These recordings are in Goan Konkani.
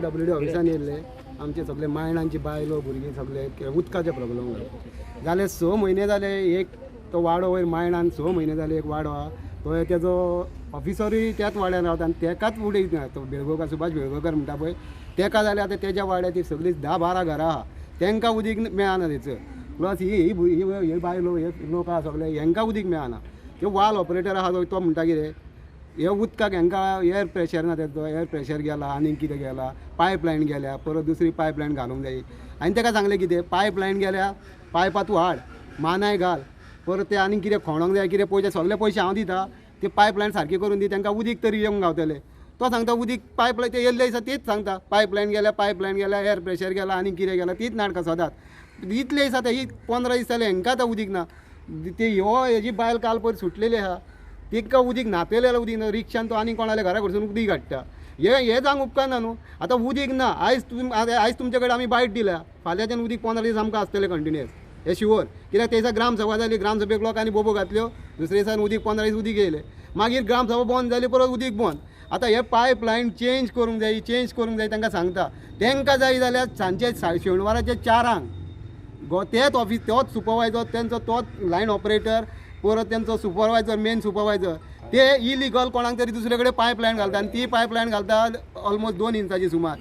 पी डब्ल्यू डी ऑफिसान येयल्ले आमचे सगळे मायणांची बायलो भुरगीं सगळे उदकाचे प्रॉब्लम जाले. 6 म्हयने जाले एक तो वाडो वयर मायणान 6 म्हयने जाले एक वाडो आहा तो तेजो ऑफिसरूय त्याच वाड्यान रावता आनी तेकाच उडयना. तो बेळगांवकार सुभाष बेळगांवकर म्हणटा पळय तेका जाल्यार आतां तेज्या वाड्यार ती सगळीं 10-12 घरां आहा तेंकां उदीक मेळना थंयसर. प्लस ही ही बायलो हे लोक आहा सगळे हेंकां उदीक मेळना. त्यो वाल ऑपरेटर आहा तो म्हणटा कितें हे उदकाक हेंकां एयर प्रेशर ना, तेजो एयर प्रेशर गेला आनीक कितें गेला, पायप लायन गेल्या परत दुसरी पायप लायन घालूंक जाय. आनी तेका सांगलें कितें पायप लायन गेल्या पायपां तूं हाड मानाय घाल परत ते आनीक कितें खोणोंक जाय कितें पयशे सगळे पयशे हांव दिता ते पायप लायन सारकी करून दी तांकां उदीक तरी येवंक गावतलें. तो सांगता उदीक पायप लायन ते येयल्ले दिसा तीच सांगता पायप लायन गेल्या पायप लायन गेल्या एयर प्रेशर गेला आनीक कितें गेला तीच नाटकां सदांच. इतले दिसा ही 15 दीस जाले हेंकां आतां उदीक ना. ते ह्यो हेजी बायल काल पयर सुटलेली आहा तिका उदीक न्हातले जाल्यार उदीक ना, रिक्षान तो आनी कोणाल्या घरा कडसून उदीक हाडटा. हे हे जावंक उपकारना न्हू. आतां उदीक ना आयज आयज तुमचे कडेन आमी बायट दिल्या फाल्यांच्यान उदीक 15 दीस आमकां आसतलें कंटिन्युअस हे शुवर. कित्याक ते दिसा ग्रामसभा जाली ग्रामसभेक लोकांनी बोबो घातल्यो दुसरे दिसान उदीक 15 दीस उदीक येयलें मागीर ग्रामसभा बंद जाली परत उदीक बंद. आतां हे पायप लायन चेंज करूंक जाय चेंज करूंक जाय तांकां सांगता. तांकां जाय जाल्यार सांजचे शेनवाराचे 4 गो तेच ऑफीस तोच सुपरवायजर तेंचो तोच लायन ऑपरेटर परत तेंचो सुपरवायजर मेन सुपरवायजर ते इलिगल कोणाक तरी दुसरे कडेन पायप लायन घालता आनी ती पायप लायन घालता ऑलमोस्ट 2 इंचाची सुमार.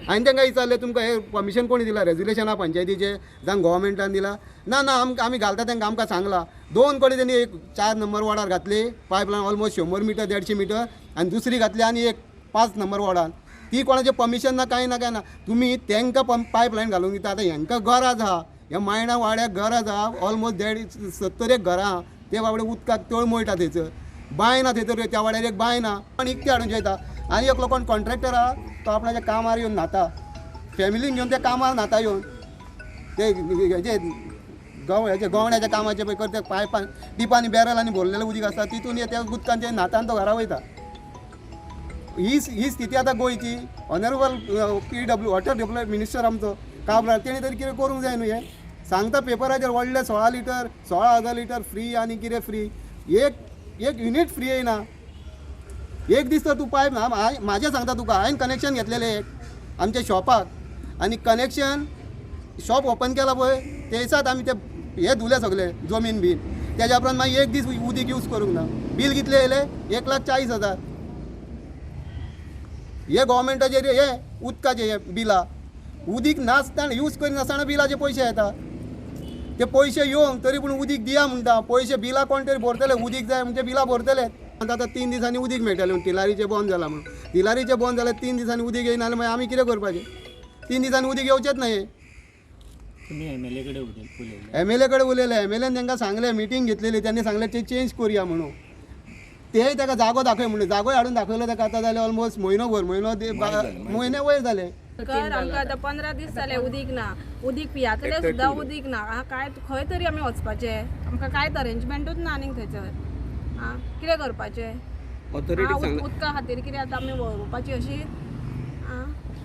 आनी तांकां विचारलें तुमकां हें परमिशन कोणी दिलां रेजुलेशन आहा पंचायतीचें जावं गोवोरमेंटान दिलां ना ना आमकां आमी घालता तांकां आमकां सांगलां. 2 कडेन तेणी एक 4 नंबर वॉर्डार घातली pipe line almost 100 metre 150 metre आनी दुसरी घातली आनी एक 5 नंबर वॉर्डान ती कोणाचें परमिशन ना कांय ना कांय ना. तुमी तांकां पायप लायन घालूंक दिता. आतां हेंकां गरज आहा ह्या मायणा वाड्याक गरज आहा ऑलमोस्ट 150 एक घरां आहा ते बाबडे उदकाक तळमळटा थंयसर बांय ना थंयसर त्या वाड्यार एक बांय ना पण इकती हाडून जेयता. आनी एकलो कोण कॉन्ट्रॅक्टर आहा तो आपणाच्या कामार येवन न्हाता फॅमिलीन घेवन त्या कामार न्हाता येवन ते हेजे हेजे गवण्याच्या कामाचे पळय करता पायपान टिपांनी बॅरलांनी भरलेलें उदीक आसता तितून त्या उदकान ते न्हाता आनी तो घरा वयता. ही ही स्थिती आतां गोंयची. Honourable P W water development minister आमचो काब्राल तेणी तरी कितें करूंक जाय न्हू. हें सांगता पेपराचेर व्हडले 16 लिटर 16,000 लिटर फ्री आनी कितें फ्री एक एक युनीट फ्री येयना. एक दीस तर तूं पायप म्हाजें सांगता तुका हांवें कनेक्शन घेतलेलें एक आमच्या शॉपाक आनी कनेक्शन शॉप ओपन केलां पळय ते दिसात आमी ते हे धुले सगळे जमीन बीन तेज्या उपरांत मागीर एक दीस उदीक यूज करूंक ना. बील कितलें येयलें 1,40,000. हे गोवोरमेंटाचेर हे उदकाचें हे बिलां उदीक नासतना यूज करिनासतना बिलाचे पयशे येता ते पयशे येवंक तरी पूण उदीक दिया म्हणटा पयशे बिलां कोण तरी भरतले उदीक जाय म्हणजे बिलां भरतले. आतां 3 दिसांनी उदीक मेळटलें म्हूण तिलारीचें बंद जालां म्हणून तिलारीचें बंद जाल्यार 3 दिसांनी उदीक येयना जाल्यार मागीर आमी कितें करपाचें. 3 दिसांनी उदीक येवचेंच ना. हें तुमी एम एल ए कडेन उलयले एम एल ए कडेन उलयले एम एल एन तांकां सांगलें मिटींग घेतलेली तेणी सांगलें ते चेंज करुया म्हणून तेय ताका जागो दाखय म्हणून जागोय हाडून दाखयलो ताका. आतां जालें ऑलमोस्ट म्हयनो भर म्हयनो म्हयने वयर जाले. कर आमकां आतां 15 दीस जाले उदीक ना उदीक पियातले सुद्दां उदीक ना. कांय खंय तरी आमी वचपाचें आमकां कांयच अरेंजमेंटूच ना आनीक थंयसर. आं कितें करपाचें उदका खातीर कितें आतां आमी व्हरपाची अशी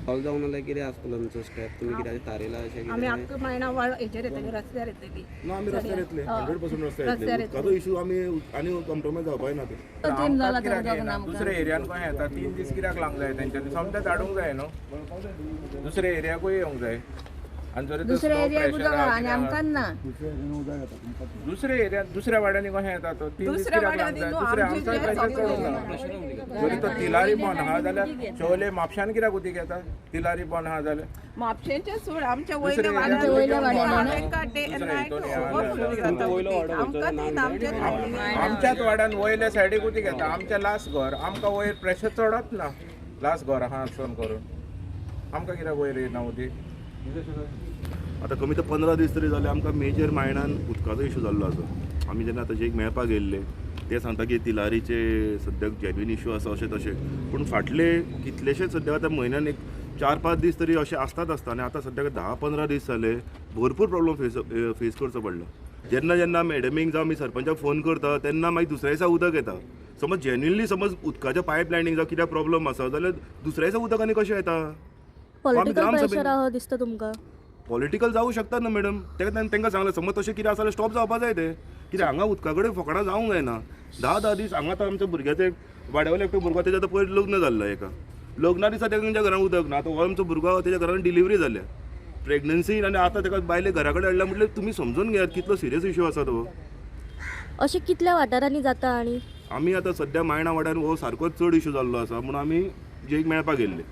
सॉल्व जावंक नाल्यार कितें आसतलो तुमचो स्टेप तुमी कितें थारयला अशें? आमी आख्खा मायणा वाड हेजेर येतली रस्त्यार येतली. ना आमी रस्त्यार येतले 100% रस्त्यार येतले. उदकाचो इशू आमी आनी कॉम्प्रोमायज जावपाक ना. ते दुसऱ्या एरियान कशें येता 3 दीस कित्याक लागूंक जाय तेंच्यांनी सोमतें धाडूंक जाय न्हू दुसऱ्या एरियाकूय येवंक जाय. आनी जरी दुसऱ्या एरिया दुसऱ्या वाड्यांनी कशें येता तो 3 दीस कित्याक लागूंक जाय दुसऱ्या आमचोय प्रेशर चडूंक ना. जरी तो तिलारी बंद आहा जाल्यार चोवले म्हापश्यान कित्याक उदीक येता तिलारी बंद आहा जाल्यार म्हापशेंचे सोड आमच्या आमच्याच वाड्यान वयल्या सायडीक उदीक येता. आमच्या लास्ट घर आमकां वयर प्रेशर चडत ना लास्ट घर आहा वचून करून आमकां कित्याक वयर येना उदीक. आतां कमी तर 15 दीस तरी जाले आमकां मेजर मायणान उदकाचो इशू जाल्लो आसा. आमी जेन्ना आतां एक मेळपाक गेल्ले ते सांगता की तिलारीचे सद्याक जेन्युइन इशू आसा अशें तशें पूण फाटले कितलेशेच सद्याक आतां म्हयन्यान एक 4-5 दीस तरी अशें आसताच आसता आनी आतां सद्याक 10-15 दीस जाले भरपूर प्रॉब्लम फेस करचो पडलो. जेन्ना जेन्ना मॅडमीक जावं आमी सरपंचाक फोन करता तेन्ना मागीर दुसऱ्या दिसा उदक येता. समज जेन्युइनली समज उदकाच्या पायप लायनीक जावं कितें प्रॉब्लम आसा जाल्यार दुसऱ्या दिसा उदक आनी कशें येता? पॉलिटिकल प्रेशर आहा दिसता तुमकां? पॉलिटिकल जावं शकता न्हू मॅडम. ताका तांकां सांगलें समज तशें कितें आसा जाल्यार स्टॉप जावपा जाय तें कित्याक हांगा उदका कडेन फकणां जावंक जायना. 10-10 दीस हांगा आतां आमच्या भुरग्याचें वाड्यावयलो एकटो भुरगो तेजें आतां पयर लग्न जाल्लो एका लग्ना दिसा तेंच्या घरान उदक ना. आतां हो आमचो भुरगो आहा तेच्या घरान डिलिवरी जाल्या, प्रेग्नन्सी, आनी आतां तेका बायले घरा कडेन हाडल्या. म्हटल्यार तुमी समजून घेयात कितलो सिरियस इशू आसा तो. अशें कितल्या वाठारांनी जाता? आनी आमी आतां सद्या मायणा वाड्यान हो सारकोच चड इशू जाल्लो आसा म्हणून आमी जेक मेळपाक गेल्ले.